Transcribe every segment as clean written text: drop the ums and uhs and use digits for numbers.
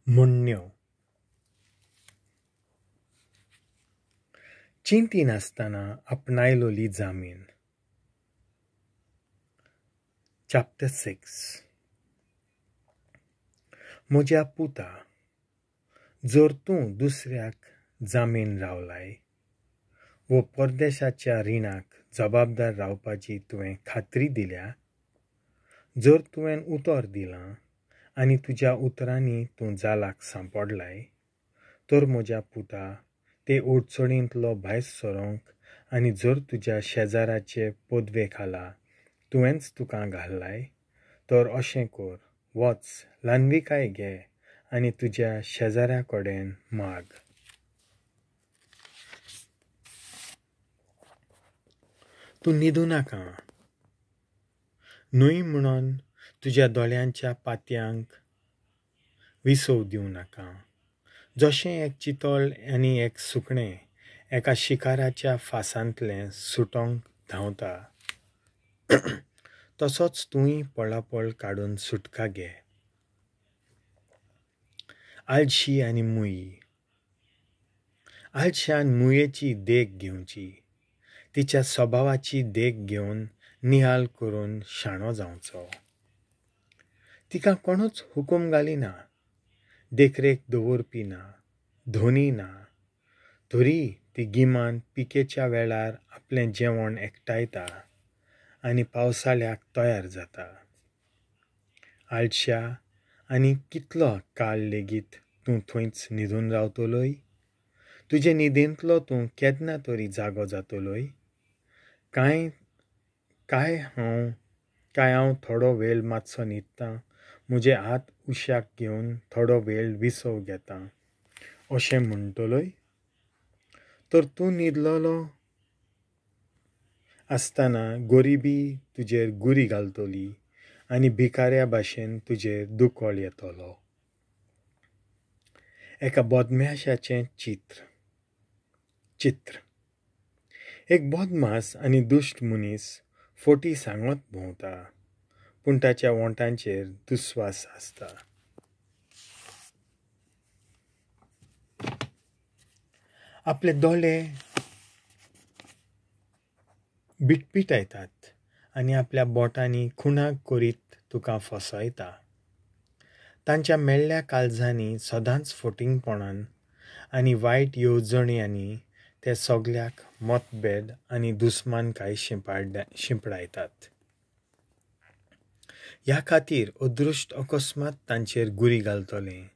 म्हणण्यो. चिंतिनासतना आपणायलोली जामीन. चॅप्टर 6. म्हज्या पुता, जर तूं दुसऱ्याक जामीन रावलाय वो परदेशाच्या रिणाक जबाबदार रावपाची तुवें खात्री दिल्या, जर तुवें उतर दिलां आनी तुज्या उतरांनी तूं जालाक सांपडलाय, तर म्हज्या पुता ते अडचणींतलो भायर सरोंक आनी जर तुज्या शेजाराचे पदवे खाला तुवेंच तुका घाललाय, तर अशें कर, वच ल्हानविकाय घे आनी तुज्या शेजाऱ्या कडेन माग. तूं न्हिदूं नाका न्हय म्हणून तुज्या दोळ्यांच्या पातयांक विसव दिवं नाका. जशें एक चितळ आनी एक सुकणें एका शिकाराच्या फासांतलें सुटोंक धांवता, तसोच तूंय पळापळ काडून सुटका घे. आळशी आनी मुयी. आळशान मुयेची देख घेवची, तिच्या स्वभावाची देख घेवन निहाल करून शाणो जावचो. तिका कोणूच हुकूम घालिना, देखरेख दवरपी ना, धोनी ना, तरी ती गिमान पिकेच्या वेळार आपलें जेवण एकठांयता आनी पावसाळ्याक तयार जाता. आळशा, आनी कितलो काळ लेगीत तूं थंयच न्हिदून रावतलोय? तुजे न्हिदेंतलो तूं केन्ना तरी जागो जातलोय? काय काय हांव थोडो वेळ मातसो न्हिदतां, म्हजे हात उश्याक घेवन थोडो वेळ विसव घेता अशें म्हणटलोय? तर तूं न्हिदलोलो आसतना गरिबी तुजेर गुरी घालतली आनी भिकाऱ्या भाशेन तुजेर दुकळ येतलो. एका बदमाशाचें चित्र. एक बदमास आनी दुश्ट मनीस फोटी सांगत भोंवता, पूण ताच्या ओंठांचेर दुस्वास आसता. आपले दोळे बिटबिटायतात आनी आपल्या बोटांनी खुणाक करीत तुका फसयता. तांच्या मेल्ल्या काळजांनी सदांच फोटिंगपणान आनी वायट येवजण्यांनी ते सगल्याक मतभेद आनी दुस्मानकाय शिंपडायतात. ह्या खातीर अदृश्ट अकस्मात तांचेर गुरी घालतलें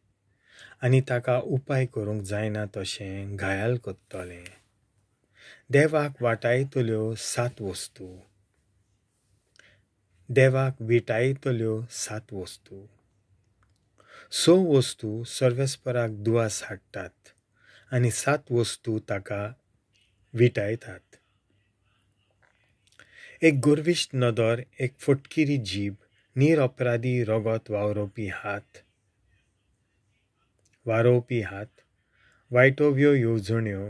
आनी ताका उपाय करूंक जायना तशें घायाल करतलें. देवाक वाटायतल्यो 7 वस्तू. देवाक विटायतल्यो 7 वस्तू. 6 वस्तू सर्वेस्पराक दुवास हाडटात आनी 7 वस्तू ताका विटायतात. एक गर्विश्ट नदर, एक फटकिरी जीब, निरअपराधी रगत वारोवपी हात, वायटोव्यो येवजण्यो,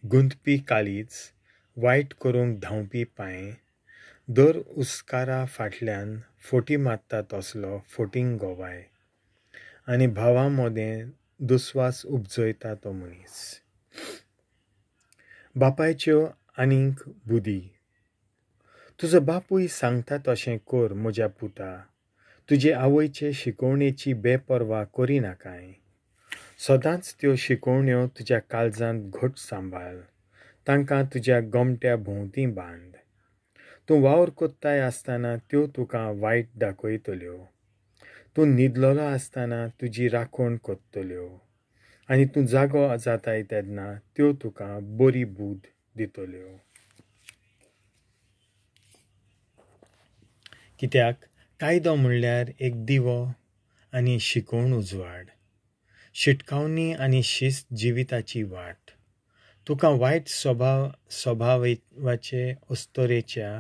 गुंतपी काळीज, वायट करूंक धांवपी पांय, दर उस्कारा फाटल्यान फोटी मारता तसलो फोटींग गोवाय आनी भावां मदें दुस्वास उपजयता तो मनीस. बापायच्यो आनीक बुदी. तुजो बापूय सांगता तशें कर म्हज्या पुता, तुजे आवयचे शिकोवणेची बेपर्वा करिनाकाय. सदांच त्यो शिकोवण्यो तुज्या काळजांत घट सांबाळ, तांकां तुज्या गोमट्या भोंवती बांद. तूं वावर कोत्ताय आसतना त्यो तुका वायट दाखयतल्यो, तूं न्हिदलोलो आसतना तुजी राखण करतल्यो आनी तूं जागो जाताय तेन्ना त्यो तुका बरी बूद दितल्यो. कित्याक कायदो म्हणल्यार एक दिवो आनी शिकोवण उजवाड, शिटकावणी आनी शिस्त जिविताची वाट. तुका वायट स्वभावाचे अस्तरेच्या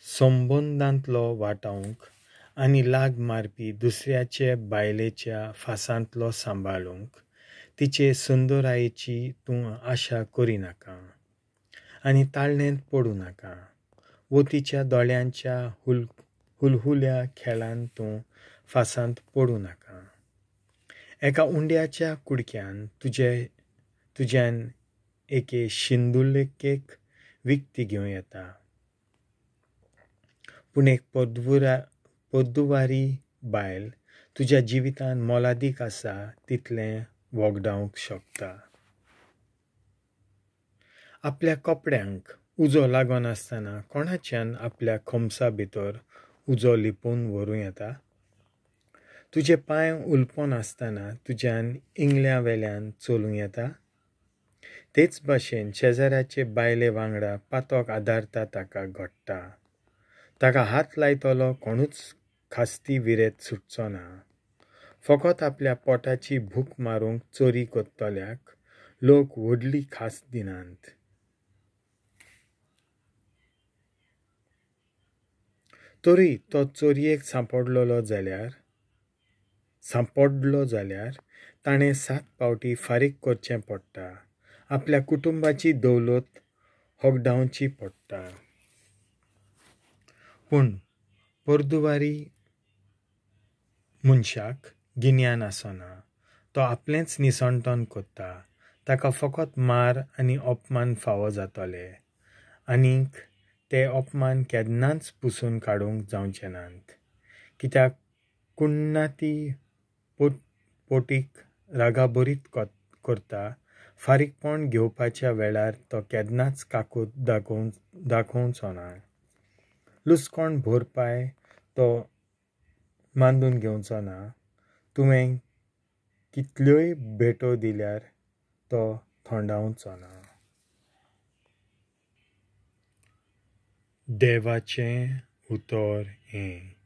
संबंदांतलो वाटावंक आनी लाग मारपी दुसऱ्याचे बायलेच्या फासांतलो सांबाळूंक तिचे सुंदरायेची तूं आशा करिनाका आनी ताळणेंत पडूं नाका वो तिच्या दोळ्यांच्या हुलहुल्या खेळान तूं फासांत पडूं नाका. एका उंड्याच्या कुडक्यान तुज्यान एके शिंदुलेकेक विकती घेवं येता, पूण एक पोद्दुवारी बायल तुज्या जिवितान मोलादीक आसा तितलें वगडावंक शकता. आपल्या कपड्यांक उजो लागनासतना कोणाच्यान आपल्या खोमसा भितर उजो लिपोवन व्हरूं येता? तुजे पांय उलपनासतना तुज्यान इंगल्या वेल्यान चलूं येता? तेच भाशेन शेजाऱ्याचे बायले वांगडा पातक आदारता ताका घडटा. ताका हात लायतलो कोणूच खास्ती विरेत सुटचो ना. फकत आपल्या पोटाची भूक मारूंक चोरी करतल्याक लोक व्हडली खास दिनात. तरी तो चोरयेक सांपडलो जाल्यार ताणें 7 फावटी फारीक करचें पडटा. आपल्या कुटुंबाची दौलत होगडावची पडटा. पूण पोरदुवारी मनशाक गिन्यान आसना. तो आपलेंच निसणटण करता. ताका फकत मार आनी अपमान फावो जातले आनीक ते अपमान केन्नाच पुसून काडूंक जावचे नात. कित्याक कुण्णाती पोटीक रागाभरीत करता. फारीकपण घेवपाच्या वेळार तो केन्नाच काकूत दाखोवचो ना. लुसकोण भरपाय तो मानून घेवचो ना. तुवें कितल्योय भेटो दिल्यार तो थोंडावचो ना. देवाचें उतर हें.